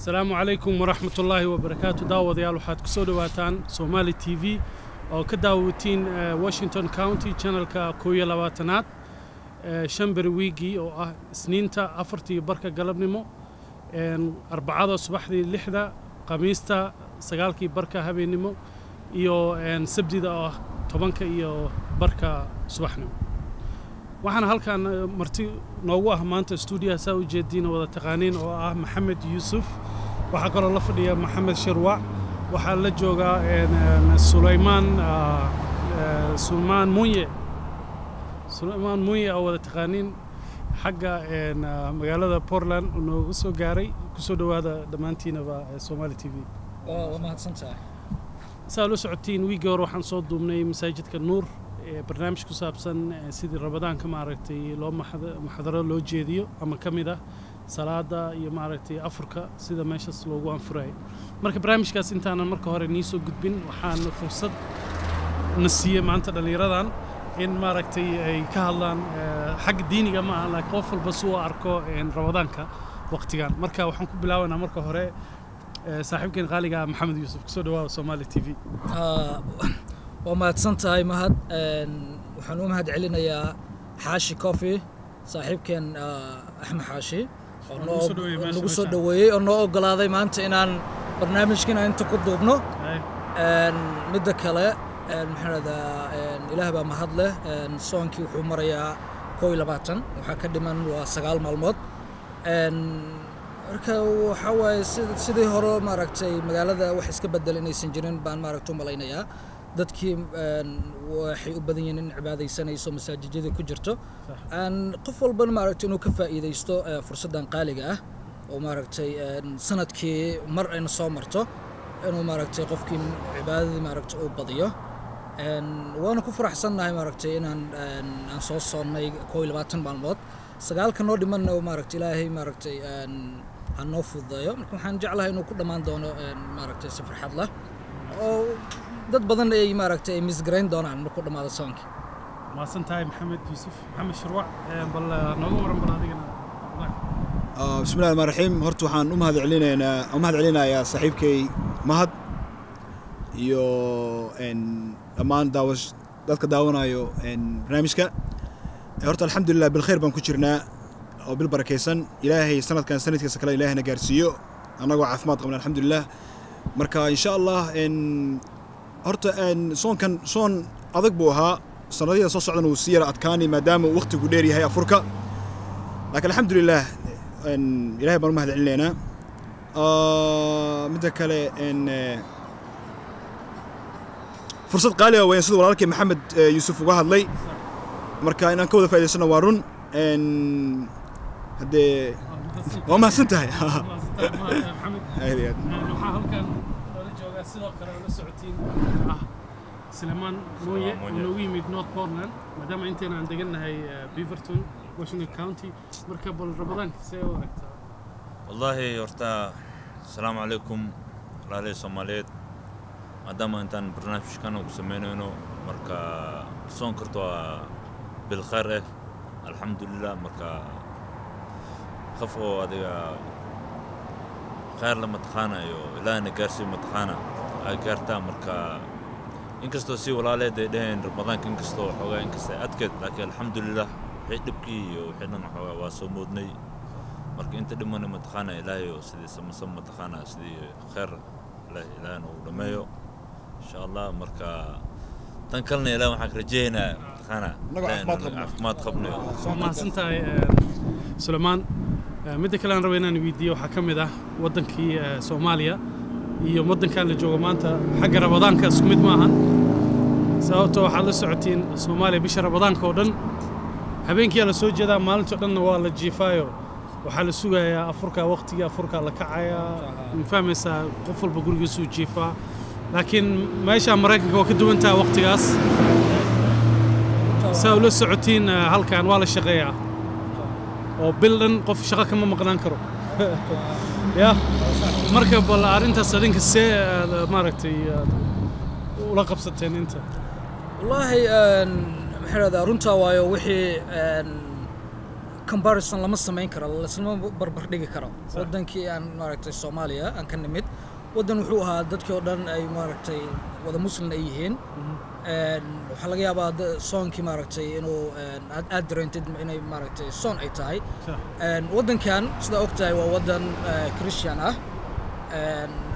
Asalaamu calaykum waraxmatullaahi wabarakaatu. Daawadayaal, waxaad ku soo dhowaataan Somali TV oo ka daawatiin Washington County channelka 21aad, 5 beri wiigii oo ah Isniinta 4:30 galabnimo, Arbacada subaxdii 6da, Khamiista 9:30 habeennimo iyo Sabdida oo ah 10:30 subaxnimo. Waxaana halkan marti noogu ah maanta stuudiyaha, saa u jeediin oo wada taqaaniin, oo ah Maxamed Yuusuf. Waxaa kaloo la fadhiya Maxamed Shirwac. Waxaa la joogaa Sulaymaan Sulmaan Munye, Sulaymaan Munye oo wada taqaaniin, xagga magaalada Portland uu noogu soo gaaray. Kusoo dhowaada dhammaantiinaba Somali TV. Waa mahadsantahay. Saa la socotiin, wiigii hore waxaan soo duubnay masaajidka Nuur barnaamij ku saabsan sidii Ramadaanka maaragtay loo muxaadaro loo jeediyo ama ka mid ah salaada iyo maaragtay afurka sida meeshaas loogu anfurayo. Marka barnaamijkaas intaanan marka hore nii soo gudbin, waxaan fursad na siiyey maanta dhallinyaradan in maaragtay ay ka hadlaan xagga diiniga ma aha, laakiin qof walba si uu arko Ramadaanka waqtigan. Marka waxaan ku bilaabanaa marka hore saaxiibkeen qaaliga ah Maxamed Yuusuf. Kusoo dhawaada Somali TV. Waa mahadsan tahay, Mahad. Waxaan u mahad celinayaa Xaashi Coffee, saaxiibkeen Axmed Xaashi oo nagu soo dhaweeyey nagu soo meeshaan. Dhaweeyey oo noo ogolaaday maanta inaan barnaamijkan aan inta ku duubno. Midda kale, maxaan rahdaa, Ilaah baa mahad leh. Soonkii wuxuu marayaa 21, waxaa ka dhiman waa 9 maalmood. Marka waxaa waaye sidii hore maaragtay magaalada wax iska bedel inaysan jirin baan maaragtay u malaynayaa. Dadkii waxay u badan yihiin in cibaadaysanayso masaajijyada ku jirto. Qof walbana maaragtay inuu ka faa'iidaysto fursaddan qaaliga ah oo maaragtay sanadkii mar ayna soo marto, inuu maaragtay qofkii cibaadadii maaragtay uu badiyo. Waana ku faraxsannahay maaragtay inaan aan soo soonnay 21 maalmood, 9ka noo dhimanna maaragtay Ilaahay maaragtay ha noo fududeeyo. Marka waxaan jeclahay inuu ku dhammaan doono maaragtay si farxad leh oo dad badan ay maaragtay ay misgarayn doonaan markuu dhammaado soonka. Mahadsan tahay, Maxamed Yuusuf. Maxamed Shirwac, bal nooga waran bal adigana. Bismillahi raxmaan raxiim. Horta waxaan u mahad celinayaa saaxiibkay Mahad iyo dhammaan daawash dadka daawanayo barnaamijka. Horta alxamdulilah, bilkhayr baan ku jirnaa oo bil barakaysan. Ilaahay sanadkan sanadkiisa kale Ilaahayna gaarsiiyo annagoo caafimaad qabna, alxamdulilah. Marka insha Allah, horta soonkan soon adag buu ahaa, sanadihii soo socdana wuu sii yara adkaani maadaama uu waqtigu dheer yahay afurka, laakiin alxamdulilah, Ilahay baan u mahad celinaynaa. Midda kale, fursad qaali ah weeyaan, siduu walaalkay Maxamed Yuusuf uga hadlay. Marka inaan ka wada faa'iidaysano waa run. Haddee waa mahadsan tahay. Maxamed. Aad iyo aad. Waxaa halkan loola joogaa sidoo kale la socotiin ah Sulaymaan Mooye oo noogu yimid North Portland, maadaama intayna aan degannahay Beaverton, Washington County. Marka bal Ramadaanka see u aragtaa? Wallaahi horta asalaamu calaykum walaalihii Soomaaliyeed. Maadaama intaan barnaamijkan ku samaynayno, marka soon karto waa bilkhayr eh, alxamdulilah. Marka qof oo adiga khayr la mataqaanayo Ilaahna gaarsiiyo mataqaana ay gaartaa. Marka inkastoo si walaaleed ay dhaheen Ramadaanka inkastoo waxoogaa inkasta adkeed, laakiin alxamdulilah, wixii dhibkii iyo wixii dhan waxoogaa waa soo moodnay. Marka inta dhimana mataqaana Ilaahay oo sidii samasam mataqaana sidii khayr leh Ilaahna uu dhammeeyo insha Allah. Marka tan kalena Ilaah waxaan ka rajeynayaa mataqaana Annagoo caafimaad qabno. Caafimaad qabno. Waa mahadsan tahay, Sulaymaan. Midda kale aan rabo inaan weydiiyo waxaa ka mid ah waddankii Soomaaliya iyo waddankan la joogo maanta xagga Ramadaanka isku mid ma ahan, sababtoo waxaad la socotiin Soomaaliya bisha Ramadaanka oo dhan habeenkiyaa la soo jeedaa, maalintoo dhanna waa la jiifaayo, waxaa la sugayaa afurka, waqtigii afurka la kacayaa, ma fahmaysaa? Qof walba gurigiisuu jiifaa. Laakiin meesha Maraykanka waa ka duwan tahay waqtigaas. Saa ula socotiin, halkan waa la shaqeeyaa oo bil dhan qof shaqo kama maqnaan karo ya. Marka bal arrintaas adinka see maaragtay ula qabsateen inta? Wallaahi, maxaa rahdaa, runtaa waayo wixii. Comparison lama samayn karo, laslama barbar dhigi karo. Wadankii aan maaragtay Soomaaliya aan ka nimid, wadan wuxuu ahaa dadkii oo dhan ay maaragtay wada Muslim ay yihiin. Waxaa laga yaabaa soonkii maaragtay inuu aad dareentid inay maaragtay soon ay tahay. Wadankan sidaa og tahay waa wadan Christian ah.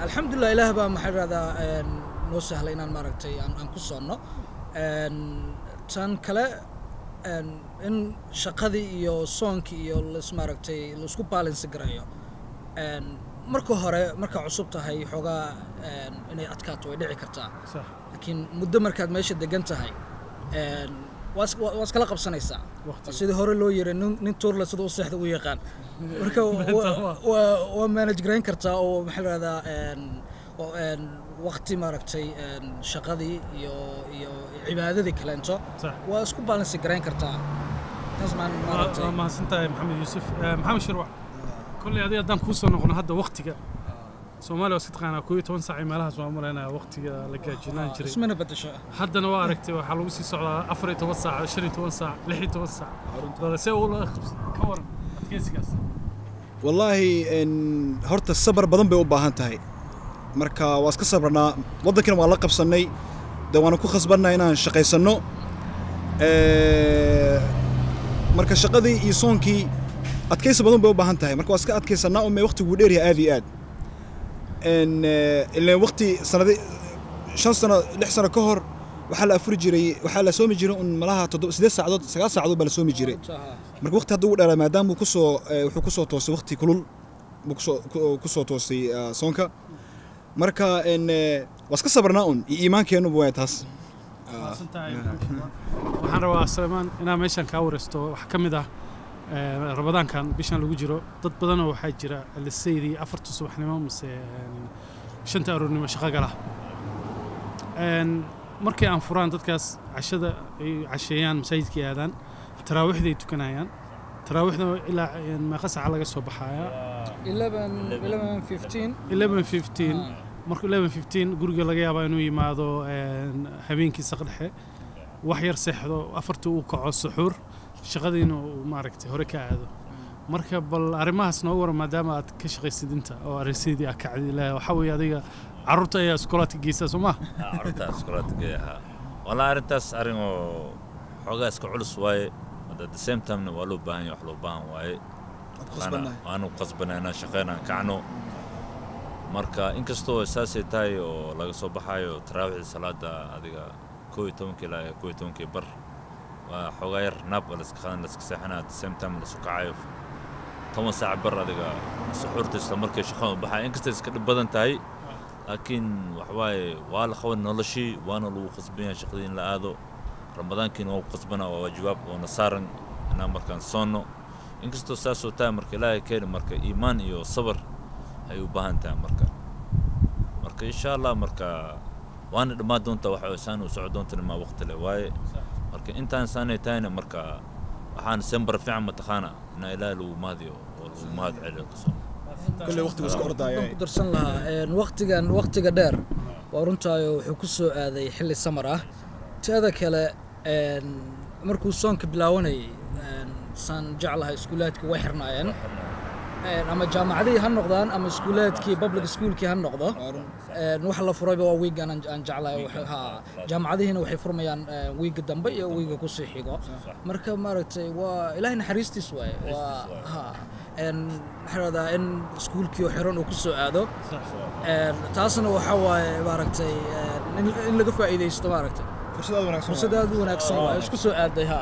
Alxamdulilah, Ilaah baa maxaa rahdaa noo sahlay inaan maaragtay aan ku soonno. Tan kale, in shaqadii iyo soonkii iyo lis maaragtay laisku balance gareeyo, marka hore markaa cusub tahay xoogaa inay adkaato way dhici kartaa, laakiin muddo markaad meesha degan tahay waa iskala qabsanaysaa. Sidii hore loo yiri, nin tuurle sida u seexda u yaqaan. Marka waa manage garayn kartaa oo maxaa la rahdaa waqti maaragtay shaqadii iyo cibaadadii kaleento waa isku balance garayn kartaa. Taas maan maaragtay. Waa mahadsantahay, Maxamed Yuusuf. Maxamed Shirwac, kolley adiga haddaan kuu soo noqono, hadda waqtiga Soomaaliya waa iska taqaanaa, 11 saac iyo meelahaas waa malaynaya waqtiga la gaajinaan jiray. Ismana bedesho. Haddana waa aragtay, waxaa lagu sii socdaa 14 saac, 15 saac, 16 saac. Balse ula ka waran adkeysigaas? Wallaahi horta sabar badan bay u baahan tahay. Marka waa iska sabrnaa, waddankina waa la qabsannay dee, waana ku khasbannahay inaan shaqaysanno. Marka shaqadii iyo soonkii adkaysi badan bay u baahan tahay. Marka waa iska adkaysanaa ume. Waqtigu wuu dheer yahay aad iyo aad. Ileen waqti sanadi 5 sano, 6 sano ka hor waxaa la afuri jiray, waxaa la soomi jiray un malaha 7, 8 saacadood, 9 saacadood baa la soomi jiray. Marka waqti hadda ugu dheeraa maadaama uu kusoo wuxuu kusoo toosay waqti kulul buu kusoo toosay soonka. Marka waa iska sabrnaa un iyo iimaankeennuba waa taas. Mahadsantahay. Waxaan rabaa, Salmaan, inaan meeshan kaa wareysto. Wax ka mid ah Ramadaankan, bishan lagu jiro, dad badanoo waxaa jira lisaydii 4ta subaxnimo mise 5ta aroornimo shaqo gala. Markay aan furaan dadkaas cashada ay casheeyaan, masaajidkay aadaan, taraawiixda ay tukanayaan. Taraawiixda ilaa meeqa saaca laga soo baxayaa? 11, 11:15. 11:15. Marka 11:15 guriga laga yaabaa inuu yimaado habeenkii saqdhexe, wax yar seexdo, 4ta uu kaco, suxuur, shaqadiina uu maaragtay hore ka aado. Marka bal arrimahaas nooga waran, maadaama aad ka shaqaysid inta oo arrinsidii aad kacdi ilaa waxaa weeye adiga carruurta ayaa iskoolaadka geysaa, soo maha? Carruurta iskoolaadka geeyaha. Walaa arrintaas arrin oo xoogaa iska culus waaye. At the same time waa loo baahan yahay, wax loo baahan waaye. Waanu qasbanay inaan shaqeynaan kacno. Marka inkastoo saasay tahay oo laga soo baxayo taraawiixda salaada adiga 11-ka ilaa 11:30, waa xoogaa yar nap waa la iska qaadan, la iska seexanaa. At the same time la soo kacayo 10:15 adiga suxuurta, isla markay shaqada u baxaya. Inkastay iska dhib badan tahay, laakiin waxawaaye waa la qaban noloshii, waana lagu qasban yahay shaqadii in la aado. Ramadaankiina waa ku qasbana, waa waajibaab oona saaran inaan markaan soonno. Inkastoo saasoo tahay, marka Ilaahay keeni, marka iimaan iyo sabar ay u baahan tahay. Marka insha Allah marka waana dhammaan doontaa, waxa saan u soco doontana maa waqti leh waaye. Marka intaan saanay tahayna, marka waxaan sembar fiican mataqaana inaa Ilaahay lagu mahadiyo oo lagu mahad celiyo kasoo. Kulley waqtigu iska ordaya. Ku darsan lahaa waqtigan, waqtiga dheer waa runtaayo, wuxuu ku soo aaday xilli summer ah. Teeda kale, markuu soonka bilaawanayay, saan jeclahay iskuulaadka way xirnaayeen, ama jaamacadihii ha noqdaan ama iskuulaadkii public schoolkii ha noqdo. Waxa la furayba waa wiigan aan jeclahay. Ha, jaamacadihiina waxay furmayaan wiiga dambe iyo wiiga kusii xigo. Marka maaragtay waa Ilaahay naxariistiis waaye. Waa ha maxaa rahdaa in iskuulkii oo xiran uu kusoo aado. Taasna waxa waaye maaragtay in laga faa'iidaysto maaragtay. Fursad aad wanaagsan. Fursad aad u wanaagsan waa isku soo aaday, ha.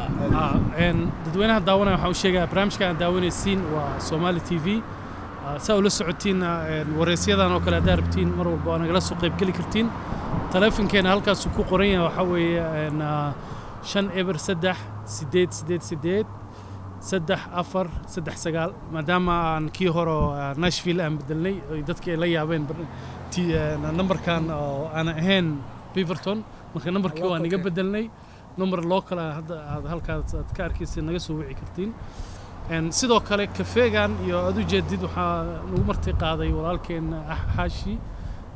Dadweynaha daawanaya waxaan u sheegayaa barnaamijka aan daawanaysiin waa Somali TV. Saa ula socotiinna wareysyadan oo kale haddaa rabtiin, mar walba waa nagala soo qaybgeli kartiin. Taleefankeena halkaasuu ku qoran yahay, waxaa weeye 503 888 3439. Maadaama aan kii hore oo Nashville aan bedelnay, ay dadka ay la yaabeen numberkan oo aan ahayn Beaverton, marka numberkii waa naga bedelnay, number local ah hadda aad halkaas aad ka arkaysa naga soo wici kartiin. Sidoo kale kafeegan iyo aad u jeedid waxaa nagu marti qaaday walaalkeen Xaashi,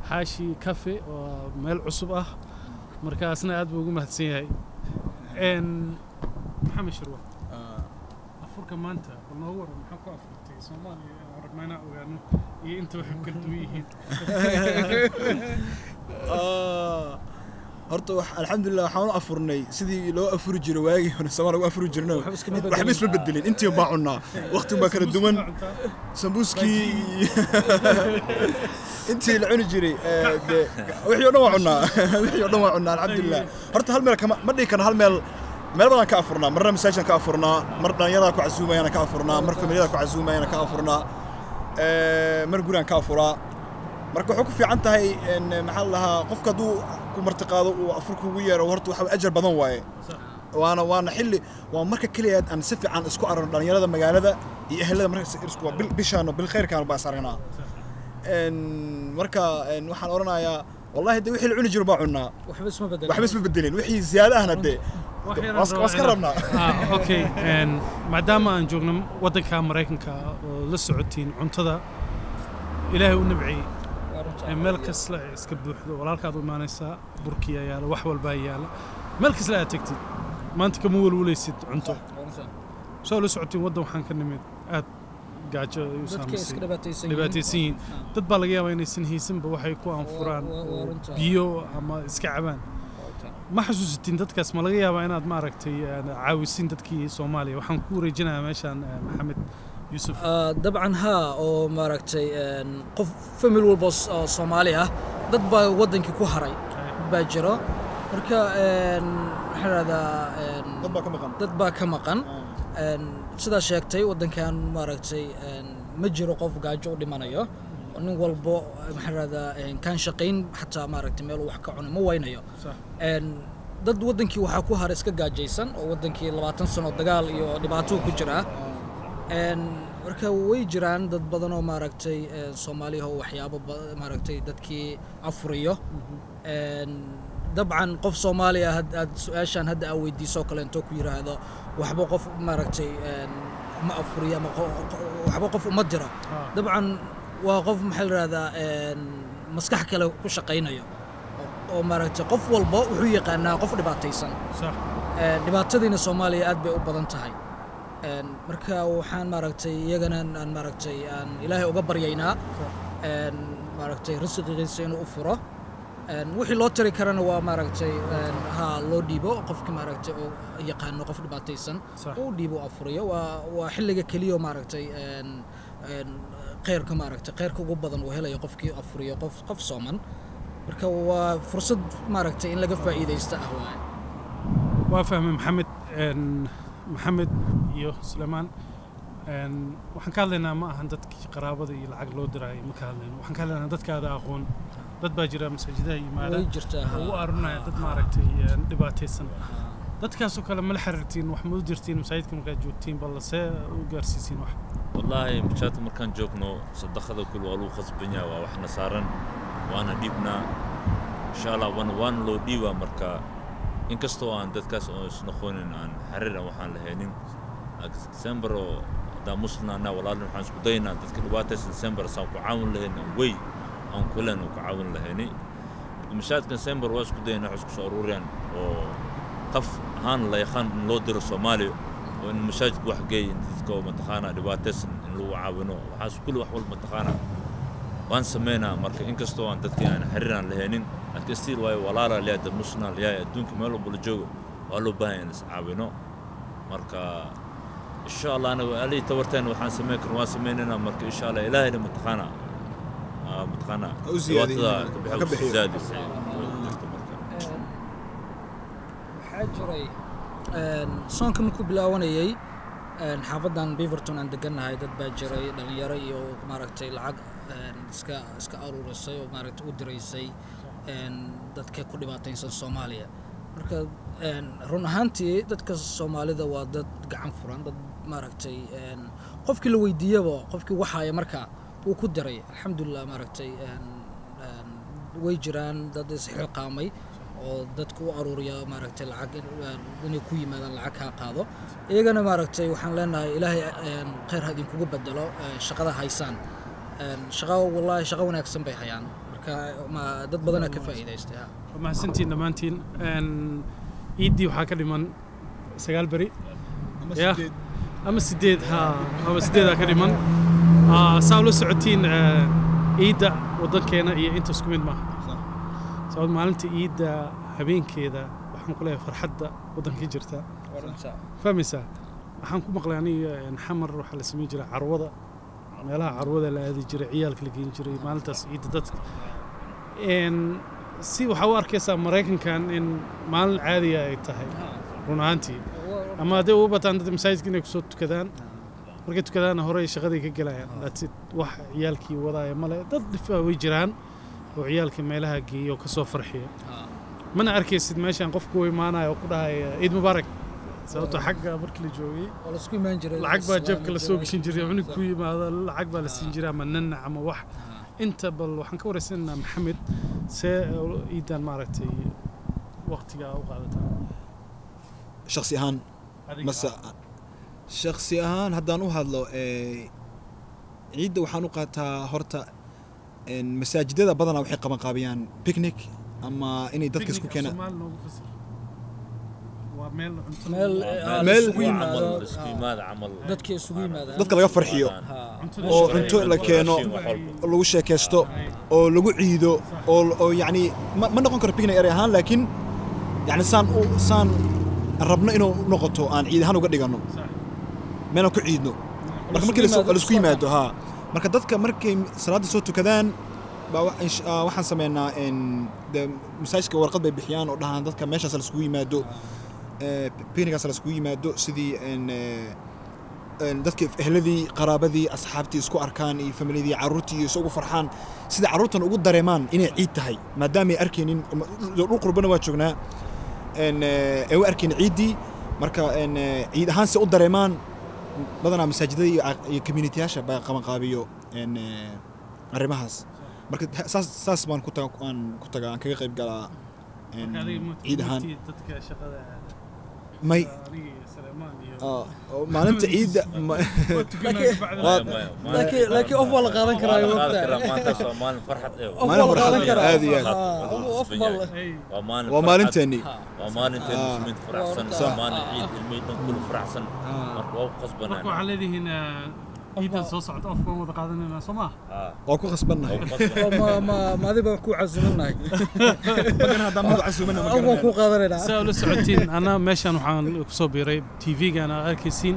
Xaashi Cafe, oo meel cusub ah. Markaasna aad buu ugu mahadsan yahay. Maxamed Shirwa, afurka Afurka maanta bal noogu waran, maxaa ku afurtay Soomaaliya oo rabnaa inaan ogaano iyo inta waxay ku kala duwan yihiin? Horta alxamdulilah, waxaan u afurnay sidii loo afuri jiray waagii hore Soomaaliya lagu afuri jirno. Waxba iskama bedelin. Waxba isma bedelin, intii baa cunnaa, waqti baa kala duwan. Sambuuskii intii la cuni jiray, dee wixii oo dhan waa cunnaa, wixii oo dhan waa cunnaa, alxamdulilah. Horta hal meel kama ma dhihi karno, hal meel, meel badan ka afurnaa. Marna masaajidkan ka afurnaa, mar dhalinyarada ku casuumayana ka afurnaa, mar familiyada ku casuumayana ka afurnaa, mar gurigaan ka afuraa. Marka waxay ku fiican tahay in maxaa la dhahaa, qofka hadduu ku martiqaado uu afur kugu yeero, horta waxa ajar badan waaye. Waana xilli, waa marka keliya aan si fiican isku aragno dhalinyarada magaalada iyo ehelada. Marka isku waa bil, bishaan bil khayrkaan baa is aragnaa. Marka waxaan oranayaa, wallahi de wixii la cuni jiro baa cunnaa. Waxba isma bedelin. Waxba isma bedelin, wixii ziyaada ahna dee Wax yaraan waa iska rabaa rabnaa. Okay, maadaama aan joogno waddanka Maraykanka oo la socotiin cuntada Ilaahay u nabciyey Waa runta. ee meel kasta ay iska buuxdo, walaalkaad u imaanaysaa, burkiyaa yaala, wax walbaa yaala, meel kasta aad tagtid maanta kama welweleysid cunto. Waa runta. Soo la socotiin waddan waxaan ka nimid aad gaajo ay u Dadka saamaysay, iska dhibaataysan yihiin. Dhibaataysan yihiin. Dad baa laga yaabaa inaysan haysanba waxay ku anfuraan Waa oo runta. biyo ama iska cabaan. Waa runta. Ma xasuusatiin dadkaas? Ma laga yaabaa inaad maaragtay caawisin dadkii Soomaaliya? Waxaan ku wareejinayaa meeshaan Maxamed Yuusuf. Dabcan haa, oo maaragtay qof family walba oo Soomaali ah dad baa waddankii ku haray baa jiro. Marka maxaa la dhahdaa Dad baa ka maqan. Dad baa ka maqan. Sidaa sheegtay, waddankan maaragtay ma jiro qof gaajo u dhimanayo oo nin walbo maxaa la dhahdaa kaan shaqayn xataa maaragtay meel uu wax ka cuno ma waynayo. Dad waddankii waxaa ku haray iska gaajaysan oo waddankii 20 sano dagaal iyo dhibaato ku jiraa. Marka way jiraan dad badan oo maaragtay Soomaaliya oo waxyaabo maaragtay dadkii afuriyo. Dabcan qof Soomaali ah aad su-aashaan hadda aa weydiiso kale intoo ku yiraahdo waxba qof maaragtay ma afuriyo ama waxba qof uma diro, dabcan waa qof maxaa la yidhahdaa maskax kale ku shaqaynayo oo maaragtay qof walba wuxuu yaqaanaa qof dhibaataysan. Dhibaatadiina Soomaaliya aad bay u badan tahay. Marka waxaan maaragtay iyagana aan maaragtay aan Ilaahay uga baryaynaa maaragtay risiqigiisa inuu u furo. Wixii loo tari karana waa maaragtay ha loo dhiibo qofki maaragtay oo yaqaano qof dhibaataysan, uu dhiibo, afuriyo. Waa xilliga keliya oo maaragtay khayrka maaragtay khayrka ugu badan uu helayo qofkii afuriyo qof sooman. Marka waa fursad maaragtay in laga faa'iidaysto ah waaye. Waa fahmay Maxamed. Maxamed iyo Suleymaan, waxaan ka hadlaynaa ma ahan dadkii qaraabada iyo lacag loo diraayo, ma ka hadlayno. Waxaan ka hadlaynaa dadkaada aqoon. Dad baa jira masaajidaha yimaada Way jirtaa. oo u arurinaya dad maaragtay dhibaataysan. Dadkaasoo kale ma la xiriirtiin? Wax ma u dirtiin masaajidka markaad joogtiin? Bal see u gaarsiisiin wax? Wallaahi masaajidka markaan joogno sadaqada kul waa lagu khasban yahay, waa waxna saaran, waana dhiibnaa insha Allah, waana loo dhiibaa. Marka inkastoo aan dadkaas oo isnoqonin aan xariir aan waxaan lahaynin, laakiin December oo haddaan muslim anaa walaalin waxaan isku daynaa dadka dhibaataysan December saan ku caawin lahayn, aan wey aan kulen oo ku caawin lahaynay. Masaajidka December waa isku daynaa wax isku soo aruuriyaan oo qof ahaan la yaqaan in loo diro Soomaaliya oo in masaajidka wax geey, in dadka oo mataqaanaa dhibaataysan in lagu caawino. Waxaas kulli wax walba mataqaanaa waan sameynaa. Marka inkastoo aan dadkii aan xiriir aan lahaynin, laakiin still waayo walaala leeyahay, dad muslim leeyahay, adduunka meel walba la joogo waa loo baahan yahay in is caawino. Marka insha Allah anaga alii tabarteen waxaan sameyn karno waan sameynaynaa. Marka insha Allah Ilaahayna mataqaanaa Ha u ziyaadiyo. dhibaatada Ha ka ka bixiyo. bixiyo, ziyaadiyo jirto marka. Waxaa jiray soonka markuu bilaawanayay xaafadan Beaverton aan degannahay dad baa jiray dhalinyaro iyo maaragtay lacag iska aruurisay oo maaragtay u diraysay dadka ku dhibaataysan Soomaaliya. Marka run ahaantii dadka Soomaalida waa dad gacan furan, dad maaragtay qofkii la weydiiyaba, qofkii waxaaya marka uu ku diray, alxamdulilah. Maaragtay way jiraan dad isxilqaamay oo dadka u aruuriya maaragtay lacag inay ku yimaadaan lacag kaa qaado. Iyagana maaragtay waxaan leenahay Ilaahay khayr ha idinkugu bedelo shaqada haysaan. Shaqo wallaahi shaqo wanaagsan bay hayaan. Marka dad badanaa ka faa'iidaystay ha. Waa mahadsantiin dhammaantiin. Ciiddii waxaa ka dhiman 9 beri Ama Ya. 8. Ama 8, ha, ama 8 ka dhiman. Saa ula socotiin, ciidda waddankeena iyo inta isku mid maaha. Sabab maalinta ciidda habeenkeeda waxaan ku leeyahay farxadda waddanka jirta, fahmaysaa? Waxaan ku maqlay aniga Xamar waxaa la samayn jiray carwada, meelaha carwada la aadi jiray, ciyaalka la geyn jiray maalintaas ciidda dadka. Si waxaa u arkaysaa Maraykankan in maalin caadiya ay tahay run ahaantii, ama hadday ugu bataan dadka masaajidka inay kusoo tukadaan, markay tukadaanna horey shaqadii ka gelayaan. That's it. Wax ciyaalkii wadaaya male. Dad dhif ah way jiraan oo ciyaalka meelaha geeya oo kasoo farxiya. Mana arkaysid meeshaan qofku u imaanaya oo ku dhahaya "Ciid mubaarak", sababtoo xagga markii la joogay waa la isku imaan jiray, lacag baa jeebka la soo gashin jiray. Cunug ku yimaado lacag baa la siin jiray ama nanac ama wax inta. Bal waxaan ka wareysanaynaa Maxamed, see ciidan maaragtay waqtiga u qaadataa? Shakhsi ahaan? Adiga. Mase shakhsi ahaan haddaan u hadlo, ciidda waxaan u qaataa horta masaajidada badanaa waxay qaban qaabiyaan picnic ama inay dadka isku Picnic keenaan. Soomaali noogu fasir. Waa meel cunto meel Meel- la isugu yimaado. Camal isku yimaada camal. Dadka isugu yimaadaan. Dadka laga farxiyo. Cuntada Oo cunto la keeno. Raashin, wax walba. Lagu sheekaysto oo lagu ciido oo yacni ma noqon karo picnic erey ahaan, laakiin yacni saan rabno inuu noqoto aan ciid ahaan uga dhigano, meelaan ku ciidno. Marka markii la isku yimaado, haa, marka dadka markay salaada soo tukadaan baa waxaan sameynaa de masaajidka warqad bay bixiyaan oo dhahaan dadka meeshaas la iskugu yimaado, picnicaas la iskugu yimaado, sidii dadka ehladii, qaraabadii, asxaabtii isku arkaan iyo familiyadii, carruurtii iyo is ugu farxaan, sida carruurtan ugu dareemaan inay ciid tahay, maadaama ay arkaynin dhul qurbana waa joognaa ay u arkaynin ciiddii. Marka ciid ahaan si u dareemaan, badanaa masaajidada iyo communityyaasha baa qabanqaabiyo arrimahaas. Marka saas baan ku taga, aan ku tagaa, aan kaga qayb galaa Marka adiga ciid ahaan. murtid dadka shaqada aada? May. Aniga iyo Salmaan iyo oo maalinta ciidda waa tukanaa kabacdi. Laakiin off waa la qaadan karaa. Waa la qaadan waqti. Karaa, maantaas waa maalin farxad eh. Off Maalin waa la qaadan farxad karaa. aad iyo aad. Off baa la- Ay, waa maalin waa farxad. maalinteennii. Waa maalinteen Ah. muslimiinta faraxsan. Sax. Waa maalin ciid, ilmihii dhan kullu faraxsan. Marka waa ku qasbanaa. Marka waxaa leedihiin ciidan soo socda off baan wada qaadanaynaa, soo maaha? Ah, waa ku khasbannahay. waa ku qasban. Oo ma adiga baan ku casuumanahay. Markan haddaan madax casuumana ma Off baan ku qaadanaynaa. Saa ula socotiin, anaa meeshaan waxaan kusoo biiray TV-gan aad arkaysiin.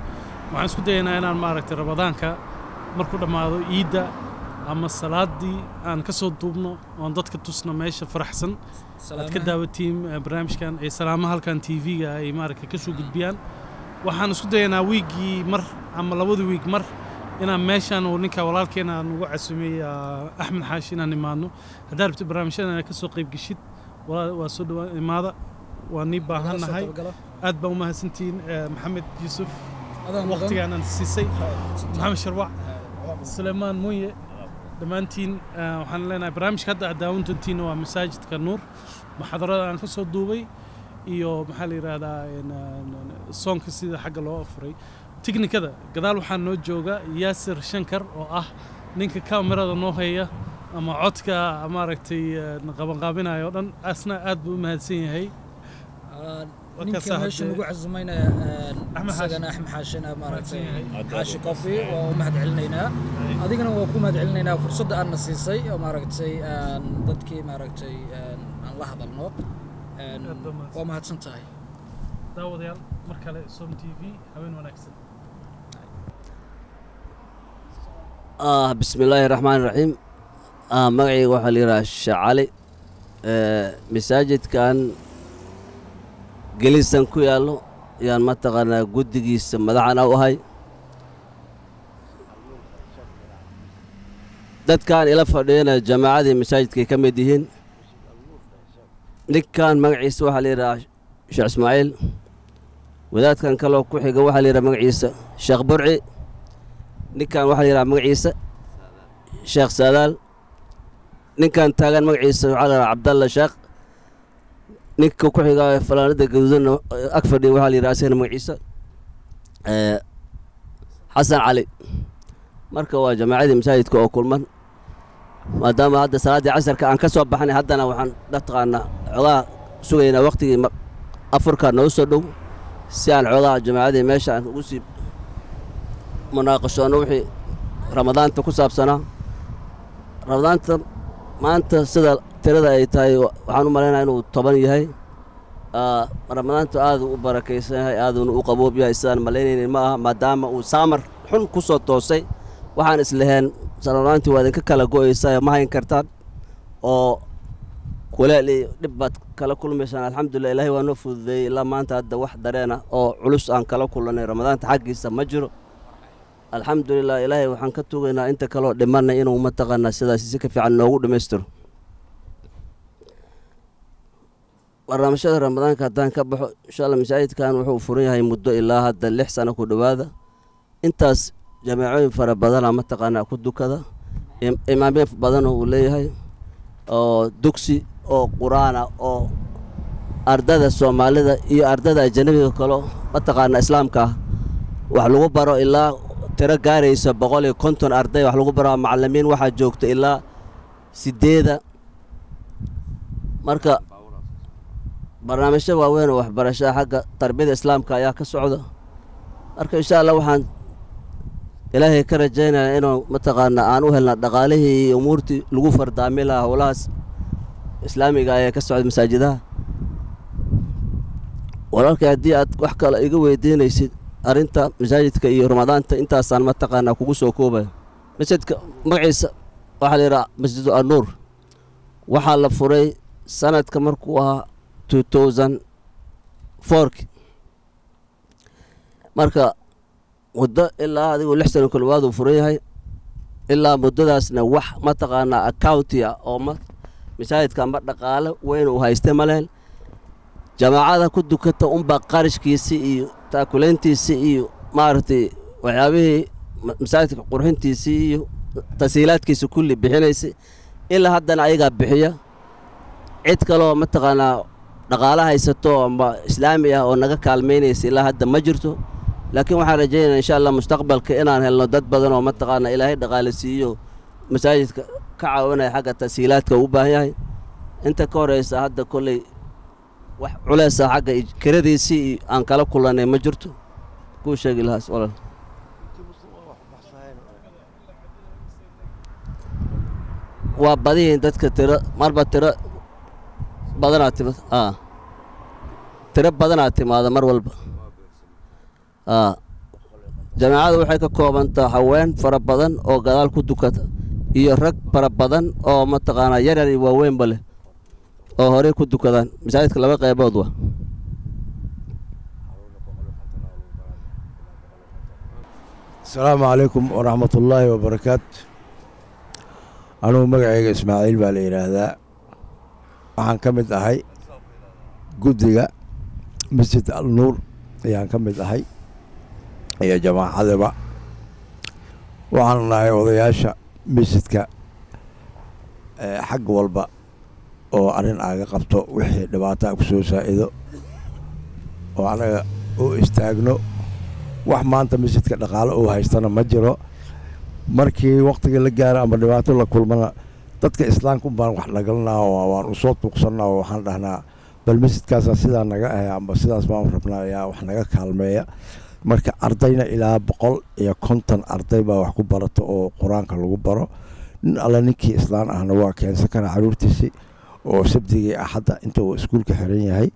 Waxaan isku dayaynaa inaan maaragtay Ramadaanka markuu dhammaado, ciidda ama salaadii aan ka soo duubno oon dadka tusno meesha faraxsan aad ka daawatiin barnaamijkan ay salaamaha halkan TV-ga ay maaragtay ka soo gudbiyaan. Waxaan isku dayaynaa wiiggii mar ama labadii wiig mar inaan meeshaan uu ninka walaalkeena aan ugu casumay, Axmed Xaashi, inaan imaadno. Haddaad rabtid barnaamijyadan inaad ka soo qayb geshid, waa soo dhawaa, imaada, waa nii baahannahay. Aad baa u mahadsantihiin, Maxamed Yuusuf, waqtigaan aan siisay, Maxamed Sharwac, Suleymaan Munye, dhammaantiin. Waxaan leenahay barnaamijka hadda aad daawan doontiin waa masaajidka Nuur, muxaadarada aan ka soo duubay iyo maxaa la yidhaahdaa soonka sida xagga loo afuray. Tiknikada gadaal waxaa noo jooga Yaasir Shankar oo ah ninka kamerada noo haya ama codka maaragtay qabanqaabinaya oo dhan. Asna aad buu u mahadsan yahay. Ninka Markaasaa meesha haddee- nagu casumaynaya Axmed Xaashi. Isagana Axmed Xaashina maaragtay. Mahadsan yahay. Xaashi Coffee waa u mahad celinaynaa. Adigana waa ku mahad celinaynaa fursadda aadna siisay oo maaragtay aan dadkii maaragtay aan la hadalno. Aad baa mahadsan. Waa mahadsan tahay. Daawadayaal, mar kale Som TV, habeen wanaagsan. بسم الله الرحمن الرحيم. Magacayga waxaa la yidhaha Sheekh Cali. Masaajidkan Gelisan ku yaallo yaan mataqaanaa guddigiisa madaxana u ahay. Dadkan ila fadhiyana jamaacadii masaajidkay ka mid yihiin. Ninkan magaciisa waxaa la yidhaha Sheekh Ismaaciil. Wadaadkan kaloo ku xiga waxaa la yidhaha magaciisa Sheekh Burci. Ninkan waxaa la yidhaha magaciisa Sheekh Saadaal. Ninkan taagan magaciisa waxaa la yidhaha Cabdalla Sheekh. Ninka ku xiga falaanada gaduudanna ag fadhiya waxaa la yidhaha isagana magaciisa Xasan Cali. Marka waa jamaacadii masaajidka oo kulman. Maadaama hadda salaaddii casarka aan ka soo baxnay, haddana waxaan mataqaanaa xogaa sugaynaa waqtigii afurka noo soo dhow si aan xogaa jamaacadii meesha aan ugu sii munaaqashoonno wixii Ramadaanta ku saabsanaa. Ramadaanta maanta sida tirada ay tahay waxaan u malaynayaa inuu 10 yahay. Ramadaantu aad u barakaysan yahay, aaduuna u qaboob yahay, sidaan malaynaynin ma aha, maadaama uu saamar xun ku soo toosay. Waxaan islaheen ramadaantii waa idinka kala go'aysaa, ma hayn kartaan oo kuleel iyo dhib baad kala kulmaysaan. Alxamdulillah, Ilaahay waa noo fududeeyey. Ilaa maanta hadda wax dareena oo culus aan kala kulannay Ramadaanta xaggiisa ma jiro, alxamdulilah. Ilaahay waxaan ka tugaynaa inta kaloo dhimanay inuu mataqaanaa sidaas si ka fiican noogu dhammaystiro. Barnaamijyada Ramadaanka haddaan ka baxo, insha Allah masaajidkan wuxuu furan yahay muddo ilaa hadda 6 sano ku dhowaada. Intaas jameecooyin fara badana mataqaanaa ku dukada, imaamyo badan uu leeyahay, oo dugsi oo qur-aana oo ardada Soomaalida iyo ardada ajanabiga kalo mataqaanaa Islaamka ah wax lagu baro. Ilaa tiro gaaraysa 150 arday wax lagu baro. Macallimiin waxaa joogta ilaa 8. Marka barnaamijyo waaweyn oo waxbarashada xagga tarbiyada Islaamka ayaa ka socda. Marka insha Allah waxaan Ilaahay ka rajaynaya inuu mataqaanaa aan u helna dhaqaalihii iyo umuurtii lagu fardaami lahaa howlahaas Islaamiga ayaa ka socda masaajidaha. Walaalkay, haddii aad wax kale iga weydiinaysid arrinta masaajidka iyo Ramadaanta, intaasaan mataqaanaa kugu soo koobaya. Masjidka magaciisa waxaa la yidhaha Masjidu Annuur. Waxaa la furay sanadka markuu ahaa 2004-ki. Marka muddo ilaa adigu 6 sano kulawaad uu furan yahay. Ilaa muddadaasna wax mataqaanaa accounti ah oo ma masaajidka ama dhaqaale weyn uu haystay ma lehen. Jamaacada ku dukata unbaa qarashkiisii iyo taakulayntiisii iyo maaragtay waxyaabihii masaajidka qurxintiisii iyo tasiilaadkiisa kulli bixinaysay. Ilaa haddana ayagaa bixiya. Cid kaloo mataqaanaa dhaqaale haysato ama Islaami ah oo naga kaalmaynaysa ilaa hadda ma jirto. Laakiin waxaan rajaynayaa insha Allah mustaqbalka inaan helno dad badan oo mataqaanaa Ilaahay dhaqaale siiyo, masaajidka ka caawinaya xagga tasiilaadka uu u baahan yahay. Inta ka horeysa hadda kolley wax culeysa xagga kiradiisii iyo aan kala kulannay ma jirto. Kuu sheegi lahaas walaal. Waa badihiin dadka, tiro marba tiro badanaa timid, tiro badanaa timaada mar walba. Jamaacada waxay ka koobantaa haween fara badan oo gadaal ku dukata iyo rag fara badan oo mataqaanaa yaryar iyo waaweynba leh oo horey ku dukadaan. Masaajidka laba qaybood waa. Asalaamu calaykum waraxmat ullaahi wabarakaatu. Anugu magacayga Ismaaciil baa la yidhaahdaa. Waxaan ka mid ahay guddiga Masjid Al Nuur ayaan ka mid ahay iyo jamaacadaba. Waxaan nahay odayaasha masjidka xag walba oo arrin aaga qabto, wixii dhibaataa ku soo saa'ido oo anaga u istaagno. Wax maanta masjidka dhaqaale uu haystana ma jiro. Markii waqtiga la gaaro ama dhibaato la kulmana, dadka Islaamka un baan wax nagalanaa oo waan usoo tuuqsanaa oo waxaan dhahnaa, bal masjidkaasaa sidaa naga ahay amba sidaas baan rabnaa, ayaa wax naga kaalmeeya. Marka ardayna ilaa 150 arday baa wax ku barato oo Qur-aanka lagu baro. Nin alle ninkii Islaan ahna waa keensan karaa caruurtiisii, oo Sabdigii Axadda inta uu iskuulka xiran yahay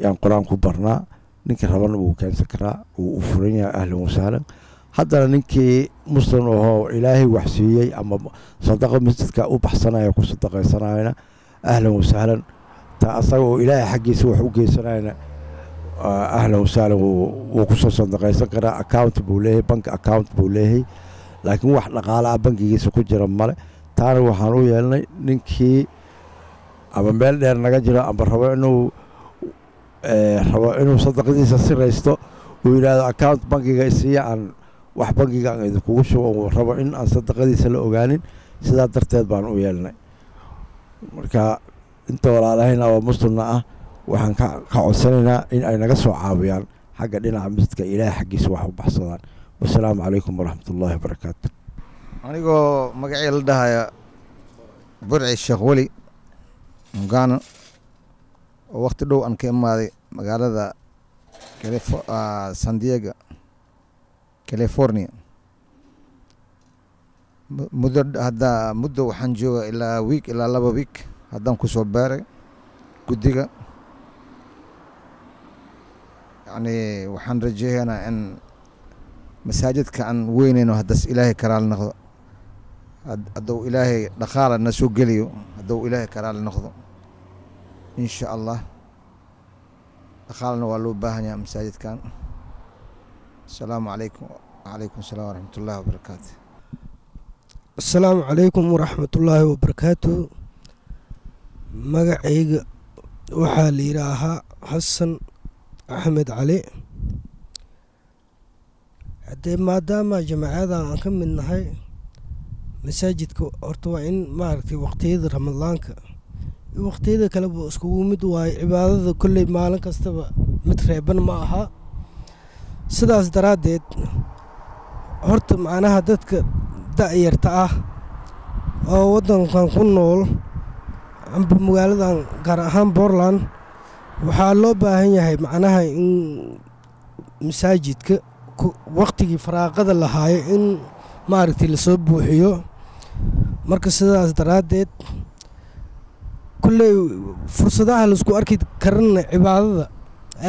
yaan Qur-aan ku barnaa. Ninkii rabana wuu keensan karaa, wuu u furan yahay, ahlan wasahlan. Haddana ninkii muslim ahoo Ilaahay wax siiyey ama sadaqo masjidka u baxsanaya ku sadaqaysanayana, ahlan wasahlan. Ta asaga oo Ilaahay xaggiisa wax u geysanayana, ahlan wasahlan, wuu ku soo sadaqaysan karaa. Account buu leeyahay, bank account buu leeyahay, laakiin wax dhaqaale ah bankigiisa ku jira male. Taana waxaan u yeelnay ninkii ama meel dheer naga jiro ama rabo inuu sadaqadiisa siraysto, uu yidhaahdo account bankiga isiiya, aan wax bankiga aan idinkugu shubo, uu rabo in aan sadaqadiisa la ogaanin. Sidaa darteed baan u yeelnay. Marka inta walaalahayna oo muslimna ah waxaan ka codsanaynaa in ay naga soo caawiyaan xagga dhinaca masjidka, Ilaahay xaggiisa wax u baxsadaan. Wasalaamu calaykum waraxmat ullaahi wabarakaatu. Anigoo magacii la dhahaya Burci Sheekh Weli Mugano, oo waqti dhow aan ka imaaday magaalada San Diego, California. Muddo hadda, muddo waxaan joogaa ilaa week ilaa 2 week haddaan kusoo baaray guddiga. Yacni waxaan rajeeynaa in masaajidka aan weyneyno haddas Ilaahay karaali noqdo, hadduu Ilaahay dhaqaala na soo geliyo, hadduu Ilaahay karaali noqdo insha Allah. Dhaqaalana waa loo baahan yahay masaajidkan. Asalaamu calaykum. Wacalaykum asalaam waraxmatullaahi wabarakaatu. Asalaamu calaykum waraxmatullaahi wabarakaatu. Magacayga waxaa la yidhaahaa Xasan Axmed Cali. Haddee maadaama jamacadan aan ka mid nahay, masaajidka horta waa in maaragtay waqtiyada Ramadaanka iyo waqtiyada kaleba iskugu mid waayo. Cibaadada kolley maalin kastaba mid reeban ma aha. Sidaas daraaddeed horta macnaha dadka da'yarta ah oo waddankan ku nool amba magaaladan gaar ahaan Portland, waxaa loo baahan yahay macnaha in masaajidka waqtigii faraaqada lahaayo in maaragtay lasoo buuxiyo. Marka sidaas daraaddeed kulley fursadaha laisku arki karana cibaadada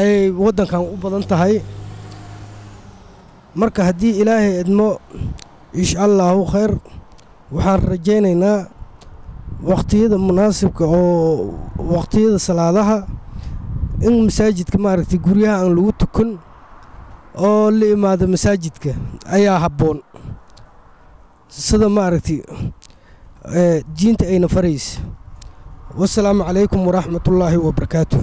ay waddankan u badan tahay. Marka haddii Ilaahay idmo, insha Allahu khayr, waxaan rajaynaynaa waqtiyada munaasibka oo waqtiyada salaadaha in masaajidka maaragtay guryaha aan lagu tukan oo la imaado masaajidka ayaa habboon, sida maaragtay diinta ayna faraysa. Wasalaamu calaykum waraxmatullaahi wabarakaatu.